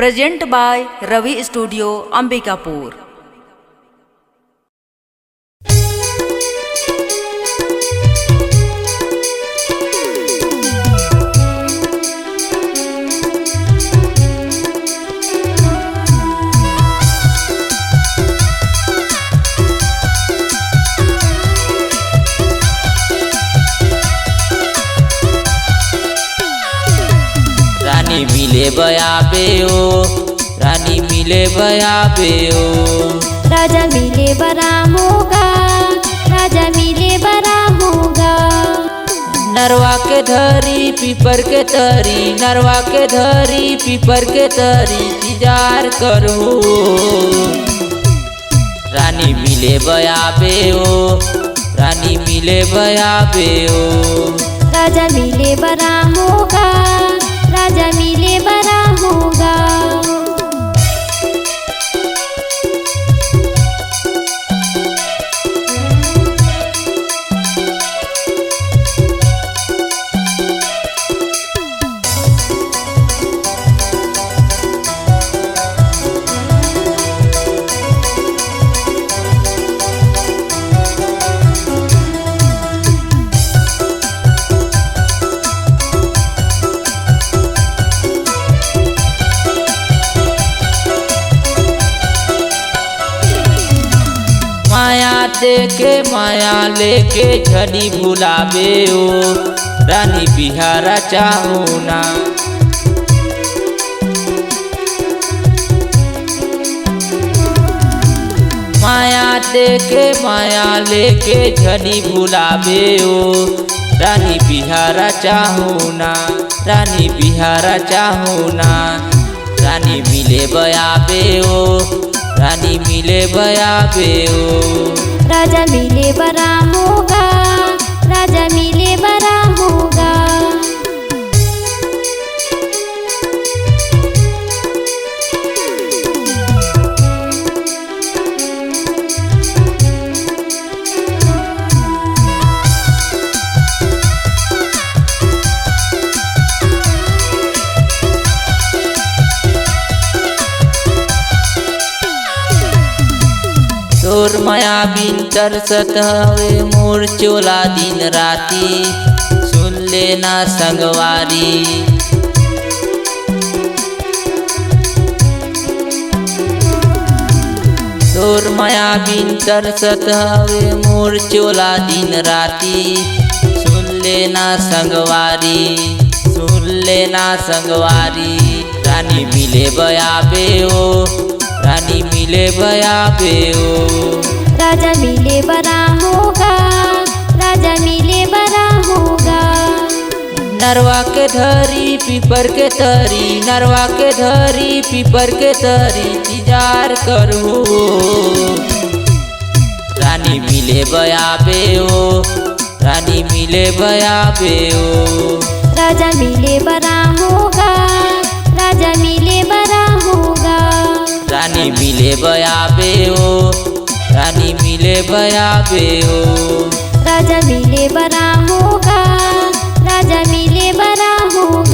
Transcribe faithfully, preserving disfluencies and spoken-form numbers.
Present by Ravi Studio, Ambikapur. रानी मिले बयाबे ओ, रानी मिले बयाबे ओ। राजा मिले बरामोगा, राजा मिले बरामोगा। नरवा के धरी पीपर के तरी, नरवा के धरी पीपर के तरी, इंतजार करो। रानी मिले बयाबे ओ, रानी मिले बयाबे ओ। राजा मिले बरामोगा, राजा मिले बरामोगा। माया देके माया लेके झनी भुलाबे ओ, रानी बिहारा चाहू ना। माया देके माया लेके झनी भुलाबे ओ, रानी बिहारा चाहू ना, रानी बिहारा चाहू ना। रानी मिले बयाबे ओ, रानी मिले बयाबे ओ। राजा मिले बरामोगा, राजा मिले बरामोगा। तोर मया बिन तरसत हवे मोर चोला दिन राती, सुन लेना संगवारी। तोर मया बिन तरसत हवे मोर चोला दिन राती, सुन लेना संगवारी, सुन लेना संगवारी। रानी मिले बयाबे ओ, रानी मिले बयाबे ओ। राजा मिले बरामोगा, राजा मिले बरामोगा। नरवा के धरी पीपर के तरी, नरवा के धरी पीपर के तरी, इंतजार करो। रानी मिले बयाबे ओ, रानी मिले बयाबे ओ। राजा मिले बरामोगा, राजा मिले बरामोगा। रानी मिले बयाबे ओ, रानी मिले बयाबे ओ। राजा मिले बरामोगा, राजा मिले बरामोगा।